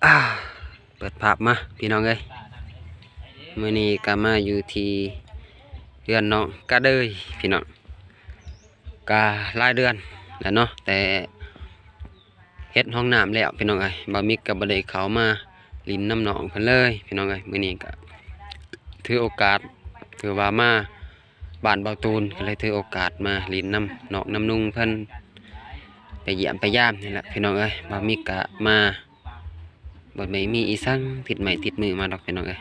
ອ່າ ເປີດພາບມາພີ່ນ້ອງເອີຍ, ມື້ນີ້ກໍມາຢູ່ທີ່ເຮືອນນ້ອງກະເດີຍພີ່ນ້ອງ, ກໍຫຼາຍເດືອນແລ້ວເນາະ ແຕ່ເຮັດຫ້ອງນ້ຳແລ້ວພີ່ນ້ອງເອີຍ. ບ່າວມິກກໍບໍ່ໄດ້ເຂົ້າມາຫຼິ້ນນຳນ້ອງເພິ່ນເລີຍພີ່ນ້ອງເອີຍ. ມື້ນີ້ກໍຖືໂອກາດ ຖືວ່າມາ ບ້ານເບົາຕູນ ກໍເລີຍຖືໂອກາດມາຫຼິ້ນນຳນ້ອງນຳນຸ່ງເພິ່ນ ໄປຢ້ຽມໄປຢາມນີ້ແຫຼະພີ່ນ້ອງເອີຍ. ບ່າວມິກກະມາ ບໍ່ໄດ້ມີອີ່ສັງຕິດໄມ້ຕິດມືມາດອກພີ່ນ້ອງເອີຍ,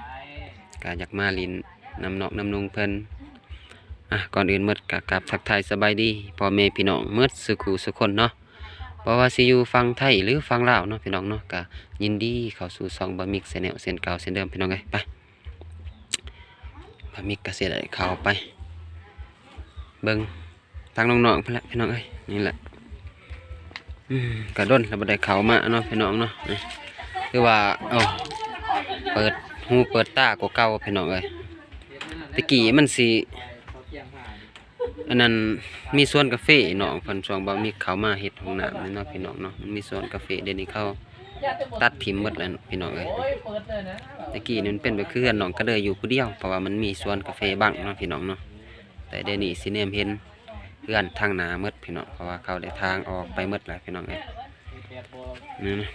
ກະຢາກມາຫຼິ້ນນຳນ້ອງນຳນຸ່ງເພິ່ນ. ອ່ະ ກ່ອນອື່ນໝົດກະກາບທັກທາຍສະບາຍດີພໍ່ແມ່ພີ່ນ້ອງໝົດສູ່ຄູ່ສູ່ຄົນເນາະ, ບໍ່ວ່າຊິຢູ່ຝັ່ງໄທ ຫຼື ຝັ່ງລາວເນາະພີ່ນ້ອງເນາະ, ກະຍິນດີເຂົ້າສູ່ຊ່ອງບ່າວມິກແຊນແນວເຊັ່ນເກົ່າເຊັ່ນເດີມພີ່ນ້ອງເອີຍ. ໄປ ບ່າວມິກກໍຊິໄດ້ເຂົ້າໄປເບິ່ງທາງນ້ອງໆ ເພິ່ນແຫຼະພີ່ນ້ອງເອີຍ. ນີ້ແຫຼະ ອືມ ກໍດົນແລ້ວບໍ່ໄດ້ເຂົ້າມາເນາະພີ່ນ້ອງເນາະ, ຄືວ່າ ໂອ້ ເປີດຫູເປີດຕາກວ່າເກົ່າພີ່ນ້ອງເອີຍ. ແຕ່ກີ້ມັນຊິ ອັນນັ້ນ ມີສວນກາເຟນ້ອງເພິ່ນ ຊ່ວງບ່າວມິກເຂົ້າມາເຮັດຫ້ອງນ້ຳນີ້ເນາະພີ່ນ້ອງເນາະ, ມັນມີສວນກາເຟ ດຽວນີ້ເຂົາຕັດຖິ້ມໝົດແລ້ວພີ່ນ້ອງເອີຍ. ແຕ່ກີ້ນີ້ມັນເປັນແບບຄືເຮືອນນ້ອງກະເດີຍຢູ່ຜູ້ດຽວ ເພາະວ່າມັນມີສວນກາເຟບັງເນາະພີ່ນ້ອງເນາະ, ແຕ່ດຽວນີ້ຊິແນມເຫັນເຮືອນທາງໜ້າໝົດພີ່ນ້ອງ ເພາະວ່າເຂົາໄດ້ທາງອອກໄປໝົດແລ້ວພີ່ນ້ອງເອີຍ. ນີ້ນະ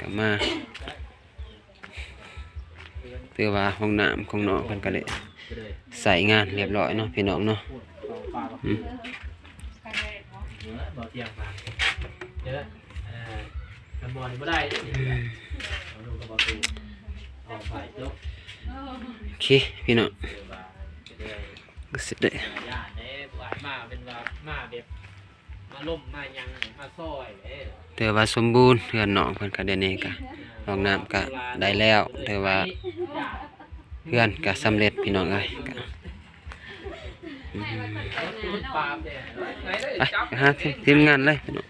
ກໍມາ ຖືວ່າຫ້ອງນ້ຳຂອງນ້ອງເພິ່ນກໍໄດ້ໃຊ້ງານຮຽບຮ້ອຍເນາະພີ່ນ້ອງເນາະ. ອືມ ໂອເຄພີ່ນ້ອງ ກໍຊິໄດ້ ມາເປັນວ່າມາແບບ ມາລົມມາຫຍັງມາຊອຍເດ້. ຖືວ່າສົມບູນ ເຮືອນນ້ອງເພິ່ນກໍດຽວນີ້ກໍ ຫ້ອງນ້ຳກໍໄດ້ແລ້ວ, ຖືວ່າເຮືອນກໍສຳເລັດພີ່ນ້ອງເອີຍ. ກໍ ອືມ ໄປຫາທີມ ທີມງານເລີຍພີ່ນ້ອງ.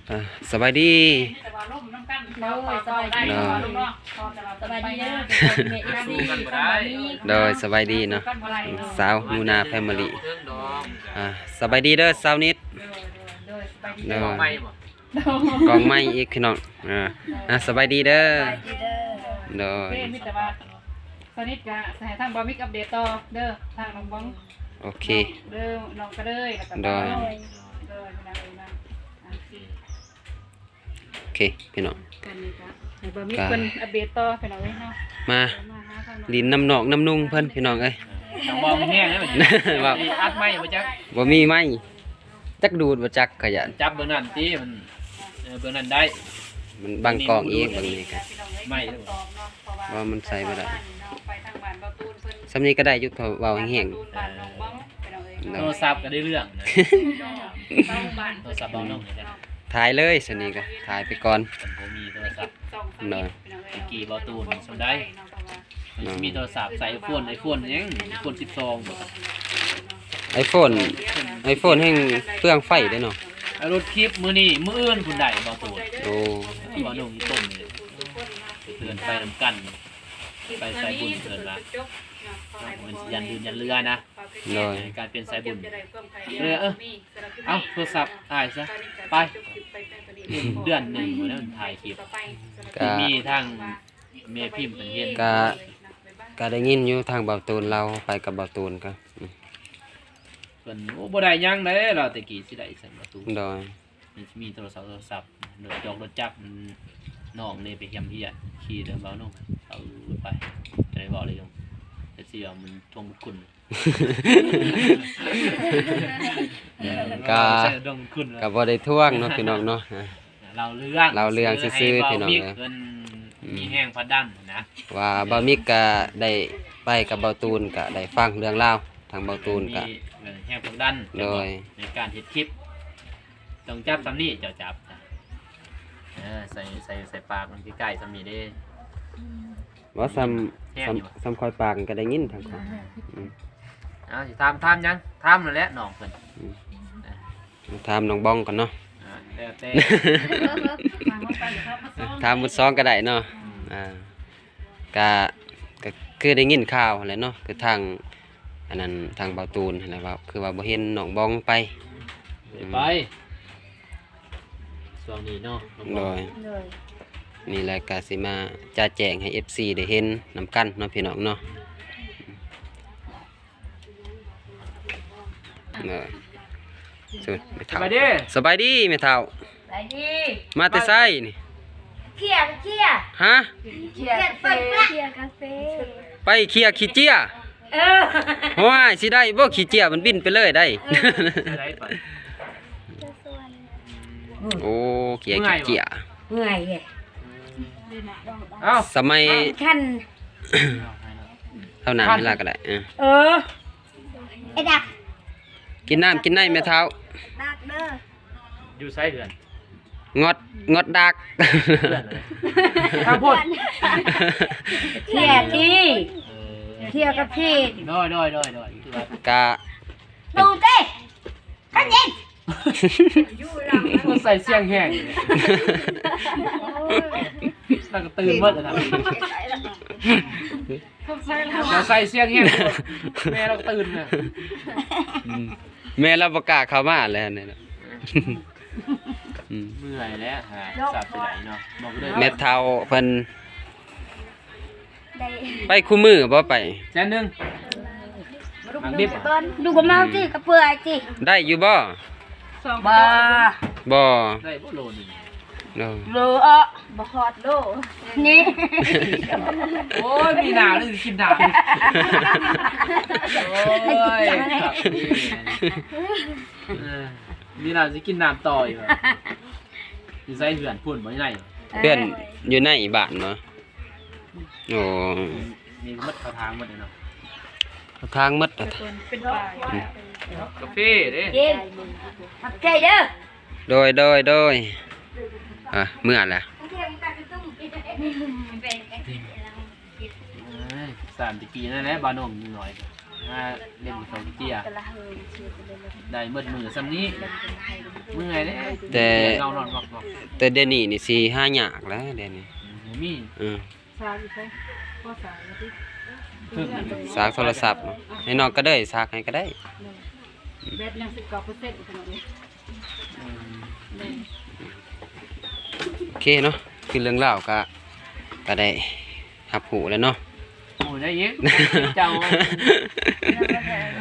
ອ່າ ສະບາຍດີ. ໂດຍ ສະບາຍດີ. ໂດຍ ສະບາຍດີເດີ ພໍ່ແມ່ເອັຟຊີ ຂອງບ່າວມິກ. ໂດຍ ສະບາຍດີເນາະ ສາວໜູນາແຟມິລີ. ອ່າ ສະບາຍດີເດີ ສາວນິດ. ໂດຍ ໂດຍ ໂດຍ ສະບາຍດີເດີ. ໂດຍ ກ້ອງໃໝ່ອີກພີ່ນ້ອງ. ອ່າ ອ່າ ສະບາຍດີເດີ. ສະບາຍດີເດີ. ໂດຍ ໂອເຄ ມີແຕ່ວ່າ ສະໜິດກະໃຫ້ທາງບ່າວມິກອັບເດດຕໍ່ເດີ ທາງນ້ອງບອງ. ໂອເຄ ເດີ ນ້ອງກະເດີຍ ແລ້ວກໍ ໂດຍ ໂດຍ ໂດຍ ພີ່ນ້ອງເອີຍເນາະ. ໂອເຄ ໂອເຄພີ່ນ້ອງ ຕອນນີ້ກະໃຫ້ບ່າວມິກເພິ່ນອັບເດດຕໍ່ພີ່ນ້ອງເອີຍເນາະ. ມາ ມາຫາທາງນ້ອງ ຫຼິ້ນນຳນ້ອງນຳນຸ່ງເພິ່ນພີ່ນ້ອງເອີຍ. ຕ້ອງເວົ້າແຮງໆເດີ ເວົ້າ ອັດໄມບໍ່ຈັກ ບໍ່ມີໄມ. ຈັກດູດບໍ່ຈັກ ຂະຫຍັນ ຈັບເບິ່ງນັ້ນຕິ ມັນ ເອີ ເບິ່ງນັ້ນໄດ້ ມັນບັງກ້ອງອີກ ເບິ່ງນີ້ກະ ໄມ້ ວ່າມັນໃສ່ບໍ່ໄດ້. ສ່ຳນີ້ກໍໄດ້ຢູ່ ເວົ້າແຮງໆ. ໂທລະສັບກໍໄດ້ເລື່ອງນະ ໂທລະສັບເວົ້ານຳ ຖ່າຍເລີຍ ສ່ຳນີ້ກໍຖ່າຍໄປກ່ອນ. ບໍ່ມີໂທລະສັບ ໂດຍ ຕະກີ້ເວົ້າຕູ້ນສ່ຳໃດ ມັນຊິມີໂທລະສັບໃສ່ໄອໂຟນ ໄອໂຟນຫຍັງ ໄອໂຟນສິບສອງບໍ? ໄອໂຟນ ໄອໂຟນແຮ່ງເປືອງໄຟເດ້ເນາະ. ເອົາລົດຄລິບມື້ນີ້ ມື້ອື່ນພຸ້ນໄດ້ບໍ່ໂຕ. ໂອ້ ບໍ່ນຸ່ງອີຕົ້ນນີ້ ເພື່ອນໄປນຳກັນ ໄປສາຍບຸນເພິ່ນວ່າ ເນາະ ເພິ່ນຊິຢັນເດືອນຢັນເຮືອນະ. ໂດຍ ການເປັນສາຍບຸນ ເອີ ເອີ ເອົາໂທລະສັບຖ່າຍຊະ ໄປ ເດືອນໜຶ່ງພຸ້ນແລ້ວຖ່າຍຄລິບ ກະ ມີທາງ ແມ່ພິມເພິ່ນເຫັນ ກະ ກະໄດ້ຍິນຢູ່ ທາງເບົາຕູນລາວໄປກັບເບົາຕູນກະ ອືມ ເພິ່ນ ໂອ້ ບໍ່ໄດ້ຫຍັງເດ້ລາວ ແຕ່ກີ້ຊິໄດ້ຊັ້ນເບົາຕູນ. ໂດຍ ມັນຊິມີໂທລະສັບ ໂທລະສັບ ລົດຈອກລົດຈັກ ນ້ອງນີ້ໄປຮ່ຳຮຽນຂີ່ເດີເບົາໜຸ່ມ ເອົາໄປ ຈະໄດ້ເວົ້າເລີຍ ເອັຟຊີ ວ່າມັນທວງບຸນຄຸນ. ກະ ກະບໍ່ໄດ້ທວງເນາະພີ່ນ້ອງເນາະ ເລົ່າເລື່ອງ ເລົ່າເລື່ອງຊື່ໆ ພີ່ນ້ອງເອີຍ. ອືມ ມີແຮງຜັກດັນນະ ວ່າບ່າວມິກກະໄດ້ໄປກັບເບົາຕູນ ກະໄດ້ຟັງເລື່ອງລາວທາງເບົາຕູນກະ ມີແຮງຜັກດັນ. ໂດຍ ໃນການເຮັດຄລິບ ຕ້ອງຈັບສ່ຳນີ້ ເຈົ້າຈັບ ເອີ ໃສ່ ໃສ່ ໃສ່ປາກມັນໃກ້ໆສ່ຳນີ້ເດ້. ວ່າສ່ຳ ສ່ຳ ສ່ຳຂ້ອຍປາກກໍໄດ້ຍິນທາງຂ້ອຍ. ອືມ ເອົາ ຊິຖາມ ຖາມຫຍັງ ຖາມນັ້ນແຫຼະນ້ອງເພິ່ນ. ອືມ ຖາມນ້ອງບອງກ່ອນເນາະ. ອ່າ ແລ້ວແຕ່ ຖາມໝູ່ສອງກໍໄດ້ເນາະ. ອືມ ອ່າ ກະ ກະຄືໄດ້ຍິນຂ່າວຫັ້ນແຫຼະເນາະ ຄືທາງ ອັນນັ້ນ ທາງເບົາຕູນຫັ້ນແຫຼະ ວ່າຄືວ່າບໍ່ເຫັນນ້ອງບອງໄປ. ໄປ ອືມ ຊ່ວງນີ້ເນາະ. ໂດຍ ໂດຍ ນີ້ແຫຼະ ກະຊິມາຈະແຈ້ງໃຫ້ເອັຟຊີໄດ້ເຫັນນຳກັນເນາະ ພີ່ນ້ອງເນາະ. ເອີ ສະບາຍດີ ສະບາຍດີແມ່ເຖົ້າ. ສະບາຍດີ. ມາແຕ່ໃສນີ້? ເຄຍ ເຄຍ. ຮະ? ເຄຍກາເຟ ເຄຍກາເຟ. ໄປເຄຍຂີ້ເຈ້ຍ? ເອີ. ໂອ້ຍ ຊິໄດ້ບໍ່? ຂີ້ເຈ້ຍມັນບິນໄປເລີຍໄດ໋. ເອີ ຊິໄດ້ໄປ. ໂອ້ ເຄຍຂີ້ເຈ້ຍ. ເມື່ອຍເດ້. ເອົ້າ ສະໄໝ ຄັນ ເທົ່ານັ້ນເວລາກໍໄດ້. ເອີ ເອີ ໄອ້ດັກ ກິນນ້ຳກິນໃນແມ່ເຖົ້າ. ດັກເດີ. ຢູ່ໃສເຮືອນ? ງອດ ງອດດັກ. ເຮືອນເລີຍ ທາງພຸ້ນ. ເຄຍທີ່ ເອີ ເຄຍກັບທີ່. ໂດຍ ໂດຍ ໂດຍ ໂດຍ. ກະ ຕູເຕ ຄັນເຢັນ ໃສ່ສຽງແຮງ. ລາວກໍຕື່ນໝົດແລ້ວນະ. ລາວໃສ່ສຽງແຮງ ແມ່ລາວກໍຕື່ນນະ. ອືມ ແມ່ລາວບໍ່ກ້າເຂົ້າມາແລ້ວນີ້ນະ. ອືມ ເມື່ອຍແລ້ວຫາສັບໄປໄດ້ເນາະ. ແມ່ເຖົ້າເພິ່ນ ໄດ້ ໄປຄູ່ມື້ບໍ່ໄປ? ແສນໜຶ່ງ. ໝາກດິບ ລູກກໍເມົາຕິ ກະເປືອຍຕິ. ໄດ້ຢູ່ບໍ່? ບໍ່ ບໍ່. ໄດ້ບໍ່ໂລໜຶ່ງ? ໂລ ໂລເອາະ ບໍ່ຮອດໂລນີ້. ໂອ້ຍ ມີໜ້າໜຶ່ງຊິກິນໜ້າ. ໂອ້ຍ ເອີ ມີໜ້າຊິກິນນ້ຳຕໍ່ອີກ. ຢູ່ໃສເຮືອນ? ພຸ້ນບໍ່? ຢູ່ໃນ ເຮືອນຢູ່ໃນບ້ານບໍ່? ໂອ້ ນີ້ໝົດ ເຂົ້າທາງໝົດເນາະ. ເຂົ້າທາງໝົດ. ເປັນ ເປັນປາ ອືມ ກາເຟເດ້. ຂອບໃຈເດີ. ໂດຍ ໂດຍ ໂດຍ. ອ່ະ ເມື່ອລະ. ເອີຍ ສາມຕະກີ້ນັ້ນແຫຼະ ບ່າວໜຸ່ມນ້ອຍ ມາຫຼິ້ນເຂົາເຈ້ຍ ໄດ້ໝົດມື້ສ່ຳນີ້. ເມື່ອຍເດ້ ແຕ່ ເຮົານອນງອກໆ. ແຕ່ດຽວນີ້ນີ້ຊິຫາຍາກແລ້ວ ດຽວນີ້. ອືມ ບໍ່ມີ. ເອີ ສາກຢູ່ໃສ? ພໍສາກຢູ່ຕິ ສາກໂທລະສັບ. ໃຫ້ນ້ອງກະເດີຍສາກໃຫ້ກະໄດ້. ແບັດຍັງສິບເກົ້າເປີເຊັນ ພີ່ນ້ອງເອີຍ. ອືມ ໂອເຄເນາະ ຄືເລື່ອງລາວກະ ກະໄດ້ຮັບຮູ້ແລ້ວເນາະ. ໂອ້ ໄດ້ອີກ ເຈົ້າ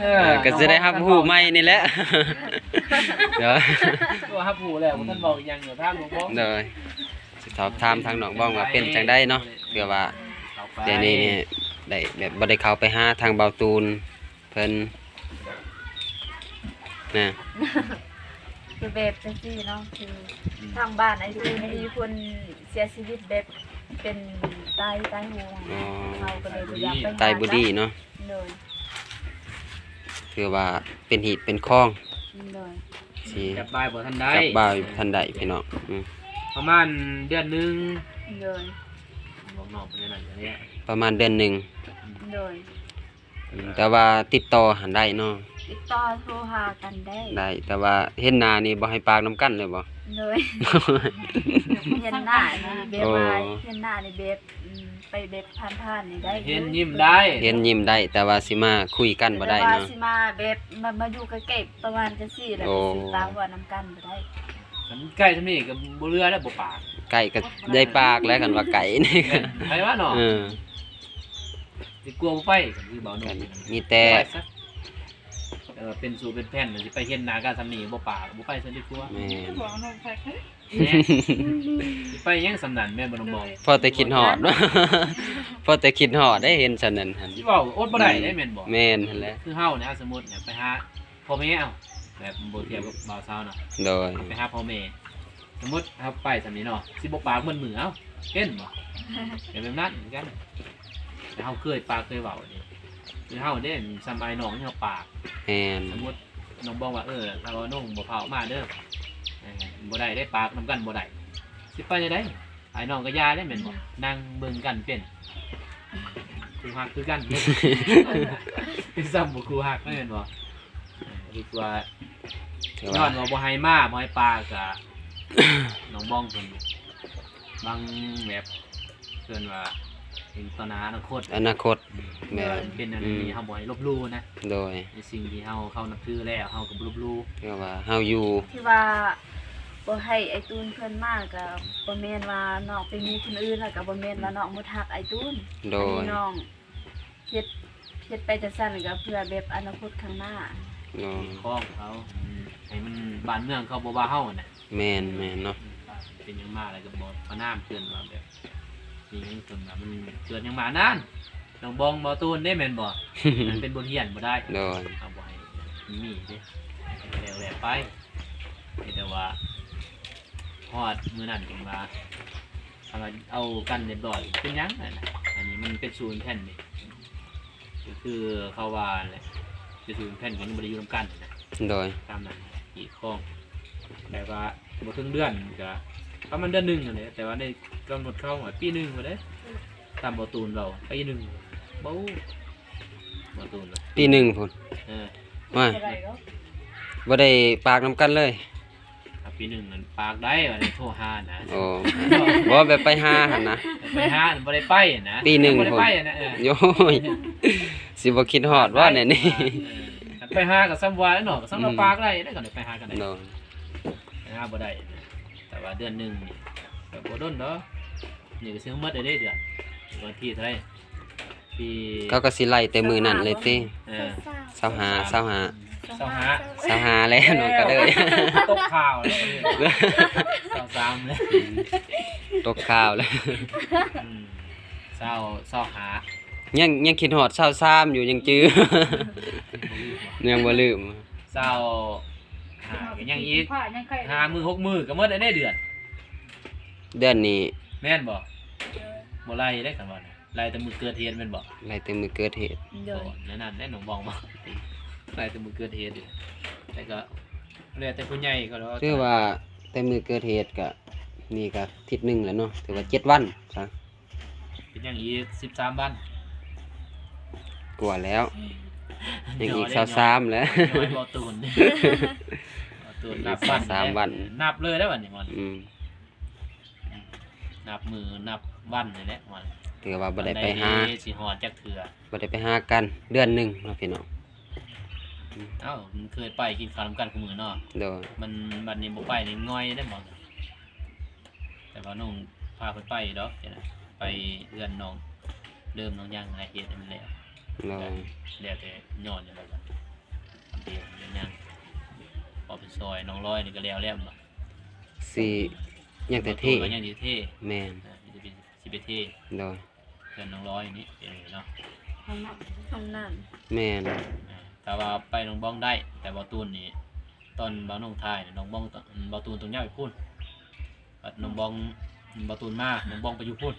ເອີ ກະຊິໄດ້ຮັບຮູ້ໃໝ່ນີ້ແຫຼະ. ໂດຍ ກໍຮັບຮູ້ແລ້ວ ບໍ່ທັນເວົ້າອີ່ຫຍັງ ຖາມນ້ອງບອງ. ໂດຍ ຊິສອບຖາມທາງນ້ອງບອງວ່າເປັນຈັ່ງໃດເນາະ ເພື່ອວ່າດຽວນີ້ນີ້ໄດ້ແບບບໍ່ໄດ້ເຂົ້າໄປຫາທາງບ່າວຕູນເພິ່ນນະ. ຄືແບບຈັ່ງຊີ້ເນາະ ຄື ອືມ ທາງບ້ານອ້າຍຕູນມີຄົນເສຍຊີວິດແບບເປັນຕາຍ ຕາຍໂຫງ. ອໍ ເຮົາກໍເລີຍບໍ່ຢາກໄປຫາ ຕາຍບໍ່ດີເນາະ. ໂດຍ ຖືວ່າເປັນຮີດເປັນຄອງ. ໂດຍ ຊິຈັບບາຍບໍ່ທັນໄດ້ ຈັບບາຍບໍ່ທັນໄດ້ພີ່ນ້ອງ. ອືມ ປະມານເດືອນໜຶ່ງ. ໂດຍ ບອກນ້ອງເພິ່ນນັ້ນແຫຼະ ປະມານເດືອນໜຶ່ງ. ໂດຍ ອືມ ແຕ່ວ່າຕິດຕໍ່ຫັ້ນໄດ້ເນາະ ຕິດຕໍ່ໂທຫາກັນໄດ້ ໄດ້ ແຕ່ວ່າເຫັນໜ້ານີ້ບໍ່ໃຫ້ປາກນຳກັນເລີຍບໍ່? ໂດຍ ເຫັນໜ້ານີ້ແບບວ່າ ໂອ້ ເຫັນໜ້ານີ້ແບບ ອືມ ໄປແບບຜ່ານໆນີ້ໄດ້ ເຫັນຍິ້ມໄດ້ ເຫັນຍິ້ມໄດ້ ແຕ່ວ່າຊິມາຄຸຍກັນບໍ່ໄດ້ເນາະ ແຕ່ວ່າຊິມາແບບ ມາ ມາຢູ່ໃກ້ໆ ປະມານຈັ່ງຊີ້ ແລ້ວກໍຊິປາກເວົ້ານຳກັນບໍ່ໄດ້. ຄັນໃກ້ສ່ຳນີ້ກໍບໍ່ເຫຼືອແລ້ວ ບໍ່ປາກ ໃກ້ກໍໄດ້ປາກແລ້ວ ຄັນວ່າໃກ້ນີ້ ໃຜວ່າເນາະ. ເອີ ຊິກົວບໍ່ໄປ ກໍຄືເວົ້າໂດນ ມີແຕ່ ເອີ ເປັນສູ່ເປັນແຜ່ນ ຊິໄປເຫັນໜ້າກັນສ່ຳນີ້ ບໍ່ປາກ ບໍ່ໄປຊັ້ນດີກວ່າ. ແມ່ນ ແມ່ນ ຊິໄປຫຍັງສ່ຳນັ້ນ ແມ່ນບໍ່ນ້ອງບອງ? ພໍແຕ່ຄິດຮອດ ພໍແຕ່ຄິດຮອດໄດ້ເຫັນສ່ຳນັ້ນຫັ້ນ ຊິເວົ້າອົດບໍ່ໄດ້ເດ້ ອືມ ແມ່ນບໍ່? ແມ່ນຫັ້ນແຫຼະ ຄືເຮົານີ້ ສົມມຸດໄປຫາພໍ່ແມ່ ເອົາ ແບບບໍ່ທຽບກັບບ່າວສາວເນາະ. ໂດຍ ໄປຫາພໍ່ແມ່ ສົມມຸດເຮົາໄປສ່ຳນີ້ເນາະ ຊິບໍ່ປາກໝົດມື້ ເອົ້າ ເຫັນບໍ່? ກໍແບບນັ້ນຄືກັນ ແຕ່ເຮົາເຄີຍປາກເຄີຍເວົ້ານີ້ ຄືເຮົາເດ້ ສ່ຳອ້າຍນ້ອງນີ້ເຮົາປາກ. ແມ່ນ ສົມມຸດນ້ອງບອງວ່າ ເອີ ລາວນ້ອງບໍ່ພາອອກມາເດີ ເອີ ບໍ່ໄດ້ເດ້ ປາກນຳກັນບໍ່ໄດ້ ຊິໄປຈັ່ງໃດ? ອ້າຍນ້ອງກໍຢ່າເດ້ ແມ່ນບໍ່? ນັ່ງເບິ່ງກັນເປັນ ຄູ່ຮັກຄືກັນ ຄືສ່ຳບໍ່ຄູ່ຮັກແມ່ນບໍ່? ເອີ ຄືວ່າ ຍ້ອນວ່າບໍ່ໃຫ້ມາ ບໍ່ໃຫ້ປາກ ກະນ້ອງບອງເພິ່ນ ບາງແບບ ເອີ້ນວ່າເຫັນຕໍ່ໜ້າອະນາຄົດ ອະນາຄົດ. ອືມ ແມ່ນ ເປັນອັນນີ້ ອືມ ເຮົາບໍ່ໃຫ້ລົບຫຼູ່ນະ. ໂດຍ ໃນສິ່ງທີ່ເຮົາເຄົານັບຖືແລ້ວ ເຮົາກໍບໍ່ລົບຫຼູ່ ເພາະວ່າເຮົາຢູ່ ທີ່ວ່າ ບໍ່ໃຫ້ອ້າຍຕູນເພິ່ນມາ ກໍບໍ່ແມ່ນວ່ານ້ອງໄປມີຄົນອື່ນ ແລ້ວກໍບໍ່ແມ່ນວ່ານ້ອງບໍ່ຮັກອ້າຍຕູນ. ໂດຍ ອັນນີ້ນ້ອງເຮັດ ເຮັດໄປຈັ່ງຊັ້ນກໍເພື່ອແບບອະນາຄົດຂ້າງໜ້າ. ໂດຍ ຄອງເຂົາ ໃຫ້ມັນ ບ້ານເມືອງເຂົາບໍ່ວ່າເຮົາຫັ້ນນະ. ແມ່ນ ແມ່ນເນາະ ເປັນຫຍັງມາແລ້ວກໍບໍ່ປະນາມເພິ່ນວ່າແບບ ມີຫຍັງເພິ່ນວ່າມັນເກີດຫຍັງມານັ້ນ ນ້ອງບອງ ບໍ່ຕູນເດ້ ແມ່ນບໍ່? ມັນເປັນບົດຮຽນບໍ່ໄດ້. ໂດຍ ເຮົາບໍ່ໃຫ້ມີເດ້ ແລ້ວແລ້ວໄປ. ມີແຕ່ວ່າຮອດມື້ນັ້ນຈຶ່ງວ່າ ເຮົາວ່າເອົາກັນຮຽບຮ້ອຍ ເປັນຫຍັງຫັ້ນນະ? ອັນນີ້ມັນເປັນສູນແຜ່ນເດ້ ກໍຄືເຂົາວ່າແຫຼະ ເປັນສູນແຜ່ນກໍຍັງບໍ່ໄດ້ຢູ່ນຳກັນນະ. ໂດຍ ຕາມນັ້ນ ອີກຂອງ ແຕ່ວ່າບໍ່ເຖິງເດືອນ ກໍປະມານເດືອນໜຶ່ງຫັ້ນແຫຼະ ແຕ່ວ່າໃນກຳນົດເຂົາວ່າປີໜຶ່ງພຸ້ນເດ້ ຕາມບໍ່ຕູນເວົ້າ ປີໜຶ່ງ ບໍ່ ບໍ່ຕູນ ປີໜຶ່ງພຸ້ນ. ເອີ ໂອ້ຍ ບໍ່ໄດ້ປາກນຳກັນເລີຍ. ອ່າ ປີໜຶ່ງນັ້ນປາກໄດ້ ວ່າໄດ້ໂທຫານະ. ໂອ້ ບໍ່ ແບບໄປຫາຫັ້ນນະ ໄປຫາ ບໍ່ໄດ້ໄປນະ ປີໜຶ່ງ ບໍ່ໄດ້ໄປນະ. ເອີ ໂອ້ຍ ຊິບໍ່ຄິດຮອດບໍ່ແນວນີ້? ເອີ ຄັນໄປຫາກໍສ່ຳວ່າເນາະ ກໍສ່ຳວ່າ ອືມ ປາກໄດ້ເດ້ ຄັນໄດ້ໄປຫາກັນໄດ້. ໂດຍ ໄປຫາບໍ່ໄດ້ນະ ແຕ່ວ່າເດືອນໜຶ່ງນີ້ກໍບໍ່ດົນດອກ ນີ້ກໍຊິໝົດແລ້ວເດ້ເດືອນ ວັນທີເທົ່າໃດ? ປີ ເຂົາກໍຊິໄລ່ແຕ່ມື້ນັ້ນເລີຍຕິ? ເອີ ຊາວຫ້າ ຊາວຫ້າ ຊາວຫ້າ ຊາວຫ້າແລ້ວນ້ອງກະເລີຍ ຕົກຂ່າວແລ້ວ ຊາວສາມແລ້ວ ຕົກຂ່າວແລ້ວ. ອືມ ຊາວ ຊາວຫ້າ ຍັງ ຍັງຄິດຮອດຊາວສາມຢູ່ ຍັງຈື່ ຍັງບໍ່ລືມ ຊາວຫ້າ ກໍຍັງອີກ ຫ້າມື້ ຫົກມື້ ກໍໝົດແລ້ວເດ້ເດືອນ ເດືອນນີ້ ແມ່ນບໍ່? ບໍ່ໄລ່ເດ້ຄັນວ່ານະ ໄລ່ແຕ່ມື້ເກີດເຫດແມ່ນບໍ່? ໄລ່ແຕ່ມື້ເກີດເຫດ. ໂດຍ ໂອ້ ແນວນັ້ນແຫຼະນ້ອງບອງ ໄລ່ແຕ່ມື້ເກີດເຫດ. ແຕ່ກໍແລ້ວແຕ່ຜູ້ໃຫຍ່ເຂົາດອກ ຖືວ່າແຕ່ມື້ເກີດເຫດກໍ ນີ້ກໍທິດໜຶ່ງແລ້ວເນາະ ຖືວ່າເຈັດວັນຊະ ເປັນຫຍັງອີກ ສິບສາມວັນກວ່າແລ້ວ ຍັງອີກຊາວສາມແຫຼະ ນ້ອຍບໍ່ຕູນ ບໍ່ຕູນນັບວັນ ສາມວັນ ນັບເລີຍໄດ໋ບັດນີ້ມັນ ອືມ ນັບມື້ນັບວັນນີ້ແຫຼະ ຖືວ່າບໍ່ໄດ້ໄປຫາ ຊິຮອດຈັກເທື່ອ ບໍ່ໄດ້ໄປຫາກັນເດືອນໜຶ່ງເນາະພີ່ນ້ອງ. ເອົ້າ ມັນເຄີຍໄປກິນເຂົ້ານຳກັນຄູ່ມື້ເນາະ. ໂດຍ ມັນບັດນີ້ບໍ່ໄປນີ້ງ່ອຍເດ້ ແຕ່ວ່ານ້ອງພາເພິ່ນໄປດອກ ໄປເຮືອນນ້ອງເລີ່ມນ້ອງຍັງໃຫ້ເຮັດໃຫ້ມັນແລ້ວ. ໂດຍ ແລ້ວແຕ່ຍ້ອນຫຍັງ ເຮັດຫຍັງ ເພາະໄປຊ່ອຍນ້ອງລອຍນີ້ກໍແລ້ວແລ້ວ ຊິຍັງແຕ່ເທ ຍັງຊິເທ ແມ່ນ ຊິໄປເທ ໂດຍ ເຮືອນນ້ອງລອຍນີ້ເປັນເນາະ ຫ້ອງນ້ຳ ຫ້ອງນ້ຳ ແມ່ນ ອ່າ ຖ້າວ່າໄປໜອງບອງໄດ້ ແຕ່ບໍ່ຕູນນີ້ ຕອນບ່າວນ້ອງຖ່າຍນ້ອງບອງ ບ່າວຕູນຕ້ອງຍ້າຍໄປພຸ້ນ ບັດນ້ອງບອງ ບ່າວຕູນມາ ນ້ອງບອງໄປຢູ່ພຸ້ນ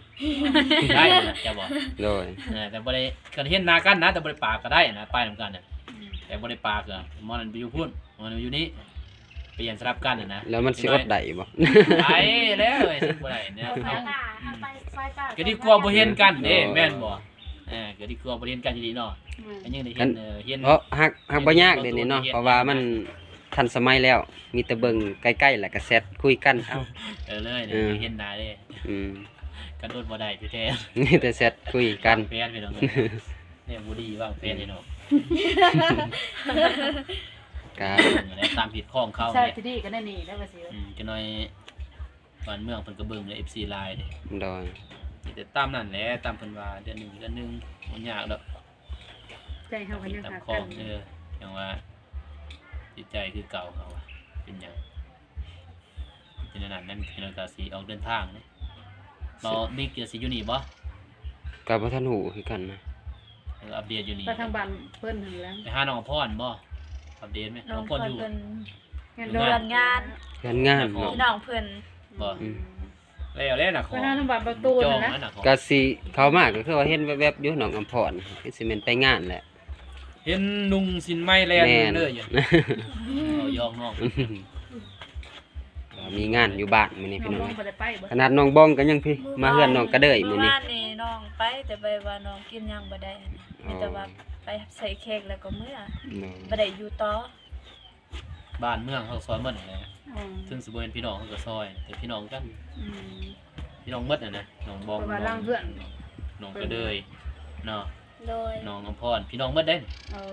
ໄດ້ນະ ເຈົ້າບໍ່? ໂດຍ ເອີ ແຕ່ບໍ່ໄດ້ ຄັນເຫັນໜ້າກັນນະ ແຕ່ບໍ່ໄດ້ປາກກໍໄດ້ນະ ໄປນຳກັນນະ ແຕ່ບໍ່ໄດ້ປາກກໍໝໍນັ້ນໄປຢູ່ພຸ້ນ ໝໍນັ້ນຢູ່ນີ້ ປ່ຽນສະຫຼັບກັນນະ ແລ້ວມັນຊິອົດໄດ້ບໍ່? ໄດ້ແລ້ວ ເອີຍ ຊິບໍ່ໄດ້ແນວ ເອົາ ໄປ ໄປ ໄປ ກໍດີກວ່າບໍ່ເຫັນກັນເດ້ ເອີ ແມ່ນບໍ່? ເອີ ກໍດີກວ່າບໍ່ໄດ້ເຫັນກັນອີ່ຫຼີເນາະ ແມ່ນ ກໍຍັງໄດ້ເຫັນ ເອີ ເຫັນ ເພາະຫາກ ຫາກບໍ່ຍາກເດນີ້ເນາະ ເພາະວ່າມັນທັນສະໄໝແລ້ວ ມີແຕ່ເບິ່ງໃກ້ໆ ແລ້ວກໍແຊັດຄຸຍກັນ ເອົ້າ ເອີ ເລີຍ ເອີ ເຫັນໜ້າເດ້ ອືມ ກະໂດດບໍ່ໄດ້ແທ້ໆ ມີແຕ່ແຊັດຄຸຍກັນ ວາງແຜນພີ່ນ້ອງເອີຍ ແນວບໍ່ດີວາງແຜນ ອືມ ພີ່ນ້ອງ ກະ ຕາມຜິດຂອງເຂົາ ໃຊ່ ແຫຼະ ທີ່ດີກໍແນວນີ້ແຫຼະວ່າຊິ ອືມ ຈັກໜ້ອຍ ບ້ານເມືອງເພິ່ນກໍເບິ່ງແລ້ວ ເອັຟຊີ ຫຼາຍເດ້ ໂດຍ ມີແຕ່ຕາມນັ້ນແຫຼະ ຕາມເພິ່ນວ່າ ເດືອນໜຶ່ງ ເດືອນໜຶ່ງ ບໍ່ຍາກດອກ ໃຈເຮົາກໍຍັງຮັກກັນ ເອີ ຍັງວ່າຈິດໃຈຄືເກົ່າ ເຮົາວ່າເປັນຫຍັງ ເປັນແນວນັ້ນ ແລ້ວກໍຊິອອກເດີນທາງເດ້ ເຮົາມິກກໍຊິຢູ່ນີ້ບໍ່? ກໍບໍ່ທັນຮູ້ຄືກັນນະ ເອີ ອັບເດດຢູ່ນີ້ ໄປທາງບ້ານເພິ່ນຫັ້ນແຫຼະ ໄປຫານ້ອງອຳພອນບໍ່? ອັບເດດແມ່ ນ້ອງອຳພອນຢູ່ ເຮືອນງານ ເຮືອນງານເນາະ ພີ່ນ້ອງເພິ່ນ ບໍ່ ອືມ ແລ້ວແຫຼະນະ ໄປຫາທາງບ້ານປະຕູນນະ ກໍຊິເຂົ້າມາ ກໍຄືວ່າເຫັນແວບໆຢູ່ ນ້ອງອຳພອນ ຄືຊິແມ່ນໄປງານແຫຼະ ເຫັນນຸ່ງສິ້ນໄໝແລ່ນເລີຍ ເວົ້າຢອກນ້ອງ ມີງານຢູ່ບ້ານມື້ນີ້ພີ່ນ້ອງ ນ້ອງບໍ່ໄດ້ໄປບໍ່? ຂະໜາດນ້ອງບອງກໍຍັງພີ້ ມາເຮືອນນ້ອງກະເດີຍມື້ນີ້ ມື້ວານນີ້ນ້ອງໄປ ແຕ່ແບບວ່ານ້ອງກິນຫຍັງບໍ່ໄດ້ ມີແຕ່ວ່າໄປໃສ່ແຂກແລ້ວກໍເມືອ ບໍ່ໄດ້ຢູ່ຕໍ່. ບ້ານເມືອງເຮົາກໍຊ່ອຍໝົດຫັ້ນແຫຼະ ອືມ ເຖິງຊິບໍ່ແມ່ນພີ່ນ້ອງເຮົາກໍຊ່ອຍ ແຕ່ພີ່ນ້ອງກັນ ອືມ ພີ່ນ້ອງໝົດຫັ້ນນະ ນ້ອງບອງ ເພາະວ່າຫຼັງເຮືອນ ນ້ອງກະເດີຍເນາະ ໂດຍ ນ້ອງອຳພອນ ພີ່ນ້ອງໝົດເດ້ ເອີ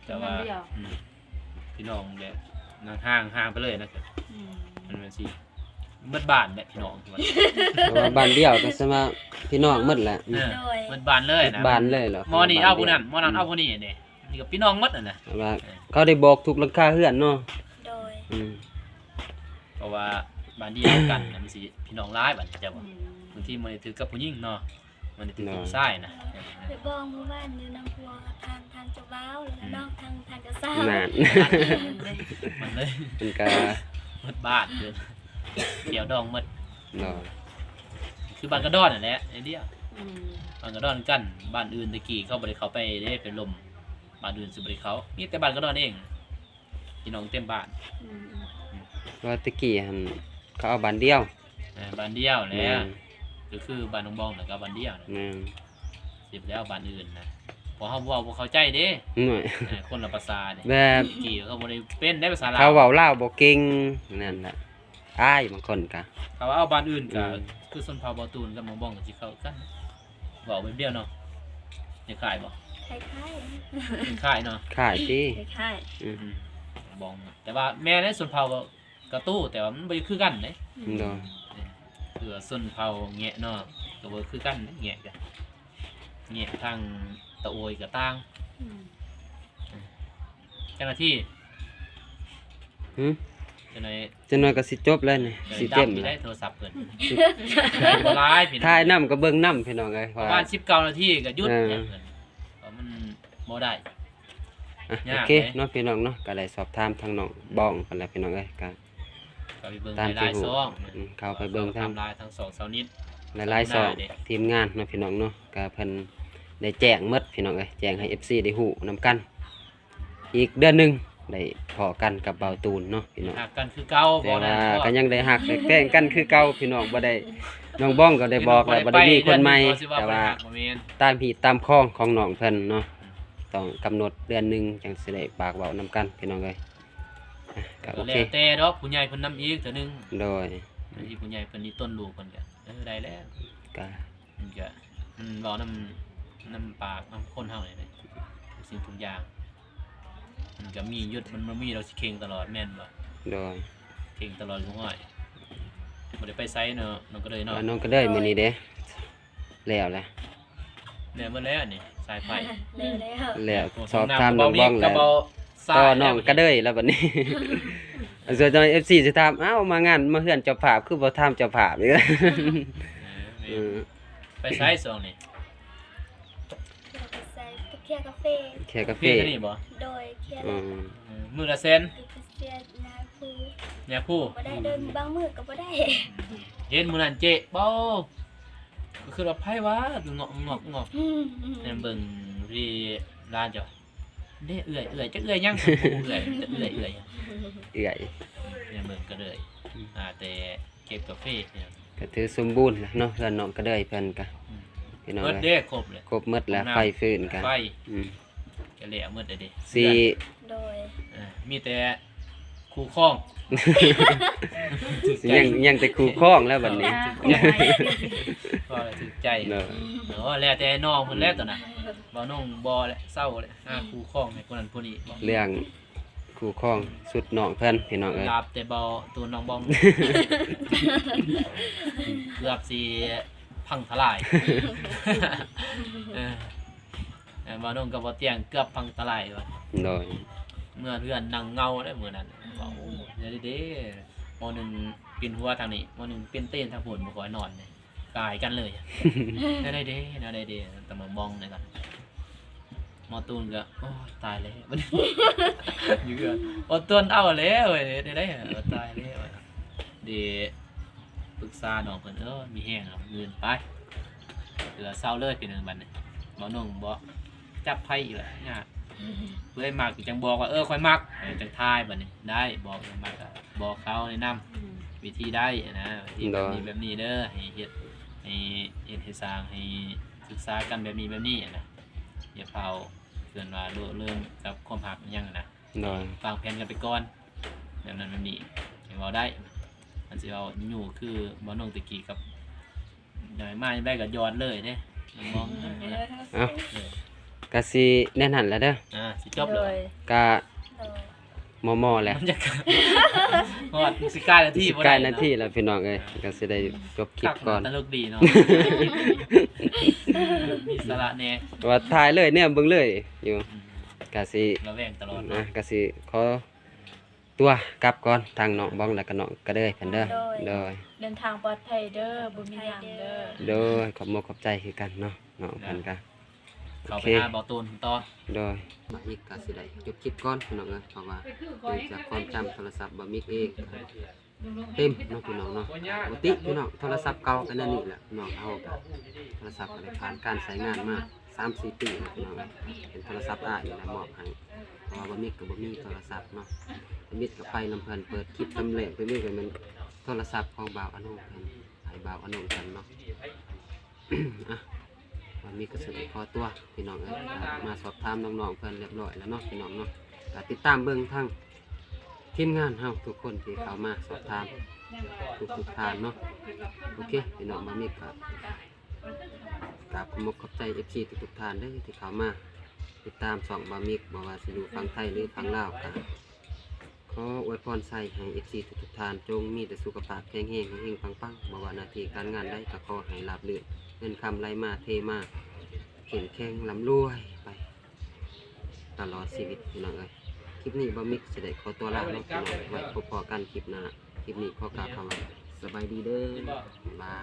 ແຕ່ວ່າ ອືມ ພີ່ນ້ອງແບບຫ່າງໆ ຫ່າງໄປເລີຍນະ ອືມ ມັນຊິໝົດບ້ານແຫຼະພີ່ນ້ອງ ເພາະວ່າບ້ານດຽວກໍສະມາພີ່ນ້ອງໝົດແຫຼະ. ເອີ ໂດຍ ໝົດບ້ານເລີຍນະ ໝົດບ້ານເລີຍແຫຼະ. ໝໍນີ້ເອົາຜູ້ນັ້ນ ໝໍນັ້ນເອົາຜູ້ນີ້ເດ້ ນີ້ກໍພີ່ນ້ອງໝົດຫັ້ນນະ ວ່າ ເອີ ເຂົາໄດ້ບອກທຸກຫຼັງຄາເຮືອນເນາະ. ໂດຍ ອືມ ເພາະວ່າບ້ານດຽວກັນນະ ມັນຊິພີ່ນ້ອງຫຼາຍບາດນີ້ ເຈົ້າບໍ່? ອືມ ບາງທີບໍ່ໄດ້ຖືກກັບຜູ້ຍິງເນາະ ມັນໄດ້ຖືກຜູ້ຊາຍນະ. ໄປບອກໝູ່ບ້ານຢູ່ນຳພວກທາງ ທາງເຈົ້າບ່າວ ແລ້ວກໍ ອືມ ນ້ອງທາງ ທາງເຈົ້າສາວ ນັ້ນ ມັນເລີຍ ມັນກໍໝົດບ້ານ ຄືດຽວດອງໝົດເນາະ. ຄືບ້ານກະດອນນັ້ນແຫຼະ ໄອເດຍ ອືມ ບ້ານກະດອນກັນ ບ້ານອື່ນແຕ່ກີ້ເຂົາບໍ່ໄດ້ເຂົ້າໄປເດ້ ໄປລົມ ບ້ານອື່ນຊິບໍ່ໄດ້ເຂົ້າ ມີແຕ່ບ້ານກະດອນເອງ ພີ່ນ້ອງເຕັມບ້ານ. ອືມ ວ່າແຕ່ກີ້ຫັ້ນເຂົາເອົາບ້ານດຽວ ເອີ ບ້ານດຽວແຫຼະ ແມ່ນ ກໍຄືບ້ານນ້ອງບອງນະ ກໍບ້ານດຽວນະ. ແມ່ນ ຊິໄປເອົາບ້ານອື່ນນະ ເພາະເຮົາເວົ້າບໍ່ເຂົ້າໃຈເດ້ ໂອ້ຍ ເອີ ຄົນລະພາສາເດ້ ແບບ ແຕ່ກີ້ເຂົາບໍ່ໄດ້ເປັນໄດ້ພາສາລາວ ເຂົາເວົ້າລາວບໍ່ເກັ່ງ ນັ້ນແຫຼະ ອາຍບາງຄົນກະ ຖ້າວ່າເອົາບ້ານອື່ນກະ ອືມ ຄືຊົນເຜົ່າເຜົ່າຕູນກັບໝໍ້ບ້ອງກໍຊິເຂົ້າກັນ ເວົ້າແບບດຽວເນາະ. ຄ້າຍໆບໍ່? ຄ້າຍໆ ຄ້າຍໆເນາະ ຄ້າຍຕິ ຄ້າຍໆ ອືມ ອືມ ໝໍ້ບ້ອງ ແຕ່ວ່າແມ່ນໃນຊົນເຜົ່າກໍ ກະຕູ້ ແຕ່ວ່າມັນບໍ່ຄືກັນເດ້. ໂດຍ ຄືວ່າຊົນເຜົ່າແງະເນາະ ກໍບໍ່ຄືກັນ ແງະກະ ແງະທາງຕະໂອຍກໍຕ່າງ. ອືມ ເຈົ້າໜ້າທີ່ ຫື ຈັ່ງໃດ ຈັກໜ້ອຍກໍຊິຈົບແລ້ວນີ້ ຊິເຕັມແລ້ວ ໂທລະສັບເພິ່ນ ບໍ່ຫຼາຍພີ່ນ້ອງ ຖ່າຍນຳກໍເບິ່ງນຳພີ່ນ້ອງເອີຍ ປະມານສິບເກົ້ານາທີກໍຢຸດ ເອີ ເພິ່ນ ເພາະມັນບໍ່ໄດ້ ອ່ະ ຍາກ ໂອເຄເນາະພີ່ນ້ອງເນາະ ກໍໄດ້ສອບຖາມທາງນ້ອງບອງເພິ່ນແລ້ວພີ່ນ້ອງເອີຍ ກໍ ກໍໄປເບິ່ງຫຼາຍໆຊ່ອງ ອືມ ເຂົ້າໄປເບິ່ງທາງ ຫຼາຍໆຊ່ອງ ສາວນິດ ຫຼາຍໆຊ່ອງ ສາວໜ້າເດ້ ທີມງານເນາະພີ່ນ້ອງເນາະ ກໍເພິ່ນໄດ້ແຈ້ງໝົດພີ່ນ້ອງເອີຍ ແຈ້ງໃຫ້ເອັຟຊີໄດ້ຮູ້ນຳກັນ ອີກເດືອນໜຶ່ງໄດ້ພໍ້ກັນກັບບ່າວຕູນເນາະພີ່ນ້ອງ ຮັກກັນຄືເກົ່າ ແຕ່ວ່າກໍຍັງໄດ້ຮັກໄດ້ແພງກັນຄືເກົ່າພີ່ນ້ອງ ບໍ່ໄດ້ ນ້ອງບອງກໍໄດ້ບອກແລ້ວ ບໍ່ໄດ້ມີຄົນໃໝ່ ແຕ່ວ່າຕາມຮີດຕາມຄອງຂອງນ້ອງເພິ່ນເນາະ ອືມ ຕ້ອງກຳນົດເດືອນໜຶ່ງຈັ່ງຊິໄດ້ປາກເວົ້ານຳກັນພີ່ນ້ອງເອີຍ. ກໍ ກໍ ໂອເຄ ແລ້ວແຕ່ດອກ ຜູ້ໃຫຍ່ເພິ່ນນຳອີກເທື່ອໜຶ່ງ ໂດຍ ບາງທີຜູ້ໃຫຍ່ເພິ່ນນີ້ຕົ້ນລູກເພິ່ນກໍ ເອີ ໄດ້ແລ້ວ ກໍ ມັນກໍ ມັນເວົ້ານຳ ນຳປາກນຳຄົນເຮົານີ້ແຫຼະ ທຸກສິ່ງທຸກຢ່າງ ມັນກໍມີຢູ່ ມັນບໍ່ມີດອກຊິເຄັ່ງຕະຫຼອດແມ່ນບໍ່? ໂດຍ ເຄັ່ງຕະຫຼອດກໍ ໂອ້ຍ ບໍ່ໄດ້ໄປໃສເນາະ ນ້ອງກະເດີຍເນາະ ນ້ອງກະເດີຍ ໂດຍ ມື້ນີ້ເດ້ ແລ້ວແຫຼະ ແລ້ວໝົດແລ້ວນີ້ ສາຍໄຟ ແລ້ວແລ້ວ ແລ້ວ ໂອ້ ສອບຖາມນ້ອງບອງແລ້ວ ຕໍ່ນ້ອງກະເດີຍແລ້ວບັດນີ້ ສ່ວນເຈົ້າ ເອັຟຊີ ຊິຖາມ ເອົ້າ ມາງານມາເຮືອນເຈົ້າພາບ ຄືບໍ່ຖາມເຈົ້າພາບນີ້ ເອີ ເອີ ໄປໃສຊ່ວງນີ້? ໄປໃສ? ໄປເຄຍກາເຟ ເຄຍກາເຟ ເຄຍນີ້ບໍ່? ໂດຍ ເຄຍ ອືມ ມື້ລະແສນ ເຄຍຍາຄູ ຍາຄູ ບໍ່ໄດ້ ໂດຍ ບາງມື້ກໍບໍ່ໄດ້ ເຫັນມື້ນັ້ນເຈະ ເບົາ ກໍຄືວ່າໃຜວະ ງອກໆໆ ອືມ ແມ່ນເບິ່ງທີ່ຮ້ານເຈົ້າ ເດ້ ເອື້ອຍ ເອື້ອຍ ຈັກເອື້ອຍຫຍັງ ເອື້ອຍ ເອື້ອຍ ເອື້ອຍ ເອື້ອຍ ແມ່ນເບິ່ງກະເດີຍ ອືມ ຫາແຕ່ເກັບກາເຟ ກໍຖືສົມບູນແຫຼະເນາະ ເຮືອນນ້ອງກະເດີຍເພິ່ນກະ ອືມ ພີ່ນ້ອງ ເບິດເດ້ ເອີຍ ຄົບເລີຍ ຄົບໝົດແລ້ວ ຫ້ອງນ້ຳ ໄຟຟືນກະ ໄຟ ອືມ ກະແລ້ວໝົດແລ້ວເດ້ ສີ່ ໂດຍ ເອີ ມີແຕ່ ຄູ່ຄອງ ຍັງ ຍັງແຕ່ຄູ່ຄອງແລ້ວບັດນີ້ ຖືກໃຈ ພໍແລ້ວຖືກໃຈ ໂດຍ ໂອ້ ແລ້ວແຕ່ນ້ອງເພິ່ນແຫຼະ ອືມ ຕອນນັ້ນ ບໍ່ນ້ອງບໍ່ແຫຼະ ເຊົາແຫຼະ ຫາຄູ່ຄອງໃຫ້ຄົນນັ້ນຜູ້ນີ້ ເລື່ອງຄູ່ຄອງຊຸດນ້ອງເພິ່ນ ພີ່ນ້ອງເອີຍ ລາບແຕ່ເບົາໂຕນ້ອງບອງ ເກືອບຊິພັງທະລາຍ ເອີ ເອີ ບ່າວໜຸ່ມກັບບ່າວຕຽງເກືອບພັງທະລາຍວ່າ ໂດຍ ເມືອເຮືອນນັ່ງເງົາເດ້ມື້ນັ້ນ ວ່າ ໂອ້ ເດ ເດ ໝໍໜຶ່ງປິ່ນຫົວທາງນີ້ ໝໍໜຶ່ງປິ່ນຕີນທາງພຸ້ນ ບໍ່ຄ່ອຍນອນເດ້ ກາຍກັນເລີຍ ແນວໃດເດ ແນວໃດເດ ຕະມາມອງໃນກັນ ໝໍຕູນກໍ ໂອ້ຍ ຕາຍແລ້ວ ຢູ່ເຮືອນ ອດທົນເອົາແລ້ວ ເຮັດແນວໃດ ຕາຍແລ້ວ ເດ ປຶກສານ້ອງເພິ່ນ ເອີ ມີແຮງແລ້ວ ມື້ອື່ນໄປ ເຫຼືອເຊົາເລີຍ ພີ່ນ້ອງ ບັດນີ້ ໝໍໜຸ່ງບໍ່ຈັບໃຜອີກແລ້ວ ຍາກ ຜູ້ໃດມັກຈັ່ງບອກວ່າ ເອີ ຂ້ອຍມັກ ເອີ ຈັ່ງທາຍ ບັດນີ້ ໄດ້ ບອກມັກກໍບອກເຂົາແນະນຳ ອືມ ວິທີໄດ້ນະ ວິທີແບບນີ້ ໂດຍ ແບບນີ້ເດີ ໃຫ້ເຮັດ ໃຫ້ເຮັດໃຫ້ສ້າງ ໃຫ້ສຶກສາກັນແບບນີ້ແບບນີ້ນະ ຢ່າຟ້າວ ເອີ້ນວ່າ ໂລະເລີນກັບຄວາມຮັກຫຍັງນະ ໂດຍ ວາງແຜນກັນໄປກ່ອນ ແບບນັ້ນແບບນີ້ ຈັ່ງເວົ້າໄດ້ ມັນຊິເວົ້າຢູ່ຄືໝໍໜຸ່ງແຕ່ກີ້ກັບ ມາຈັ່ງໃດກໍຢອດເລີຍເດ້ ມອງ ເອົ້າ ເອີ ກະຊິແນວນັ້ນແຫຼະເດີ ອ່າ ຊິຈົບແລ້ວ ໂດຍ ກະ ໂດຍ ມໍ່ໆແຫຼະ ບັນຍາກາດ ຮອດ ຊິກາຍນາທີ ຊິກາຍນາທີແລ້ວພີ່ນ້ອງເອີຍ ກໍຊິໄດ້ຈົບຄລິບກ່ອນ ຕະຫຼົກດີເນາະ ມີສາລະແດ່ ວ່າຖ່າຍເລີຍແນມເບິ່ງເລີຍຢູ່ ອືມ ກໍຊິລະແວງຕະຫຼອດເນາະ ນະ ກໍຊິຂໍຕົວກັບກ່ອນ ທາງນ້ອງບອງ ແລ້ວກໍນ້ອງກະເດີຍເພິ່ນເດີ ໂດຍ ໂດຍ ເດີນທາງປອດໄພເດີ ບໍ່ມີຫຍັງເດີ ໂດຍ ຂອບມຸກຂອບໃຈຄືກັນເນາະ ນ້ອງເພິ່ນກໍ ເຂົ້າໄປຫາເບົາຕູນຕໍ່ ໂດຍ ບາດນີ້ກໍຊິໄດ້ຈົບຄລິບກ່ອນພີ່ນ້ອງເອີຍ ເພາະວ່າເນື່ອງຈາກຄວາມຈຳໂທລະສັບບ່າວມິກເອງ ເຕັມເນາະພີ່ນ້ອງເນາະ ປົກກະຕິພີ່ນ້ອງ ໂທລະສັບເກົ່າກໍແນວນີ້ແຫຼະ ນ້ອງເຮົາກໍ ໂທລະສັບກໍໄດ້ຜ່ານການໃຊ້ງານມາສາມສີ່ປີແລ້ວພີ່ນ້ອງເອີຍ ເປັນໂທລະສັບອ້າຍນີ້ແຫຼະມອບໃຫ້ ເພາະວ່າບ່າວມິກກໍບໍ່ມີໂທລະສັບເນາະ ບ່າວມິກກໍໄປນຳເພິ່ນ ເປີດຄລິບຕອນແລກ ຕອນນີ້ກໍແມ່ນໂທລະສັບຂອງບ່າວອາໂນເພິ່ນ ໃຫ້ບ່າວອາໂນເພິ່ນເນາະ ອ່ະ ວັນນີ້ກໍຊິໄດ້ຂໍຕົວພີ່ນ້ອງເອີຍ ມາສອບຖາມນ້ອງໆເພິ່ນຮຽບຮ້ອຍແລ້ວເນາະພີ່ນ້ອງເນາະ ກໍຕິດຕາມເບິ່ງທາງທີມງານເຮົາທຸກຄົນທີ່ເຂົ້າມາສອບຖາມທຸກໆທ່ານເນາະ ໂອເຄພີ່ນ້ອງ ບ່າວມິກກໍກາບຂອບມຸກຂອບໃຈເອັຟຊີທຸກໆທ່ານເດີທີ່ເຂົ້າມາຕິດຕາມຊ່ອງບ່າວມິກ ບໍ່ວ່າຊິຢູ່ຝັ່ງໄທ ຫຼື ຝັ່ງລາວ ກໍ ຂໍອວຍພອນໄຊໃຫ້ເອັຟຊີທຸກໆທ່ານ ຈົ່ງມີແຕ່ສຸຂະພາບແຂງແຮງ ເຮັງໆປັງໆ ບໍ່ວ່າໜ້າທີ່ການງານໃດກໍຂໍໃຫ້ລາບລື່ນ ເງິນຄຳໄຫຼມາເທມາ ເຂັ້ມແຂງລ່ຳລວຍໄປຕະຫຼອດຊີວິດພີ່ນ້ອງເອີຍ ຄລິບນີ້ບ່າວມິກຊິໄດ້ຂໍຕົວລາເນາະພີ່ນ້ອງ ໄວ້ພົບພໍ້ກັນຄລິບໜ້າ ຄລິບນີ້ຂໍກ່າວຄຳວ່າສະບາຍດີເດີ ບາຍບາ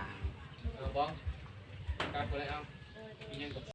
ຍ.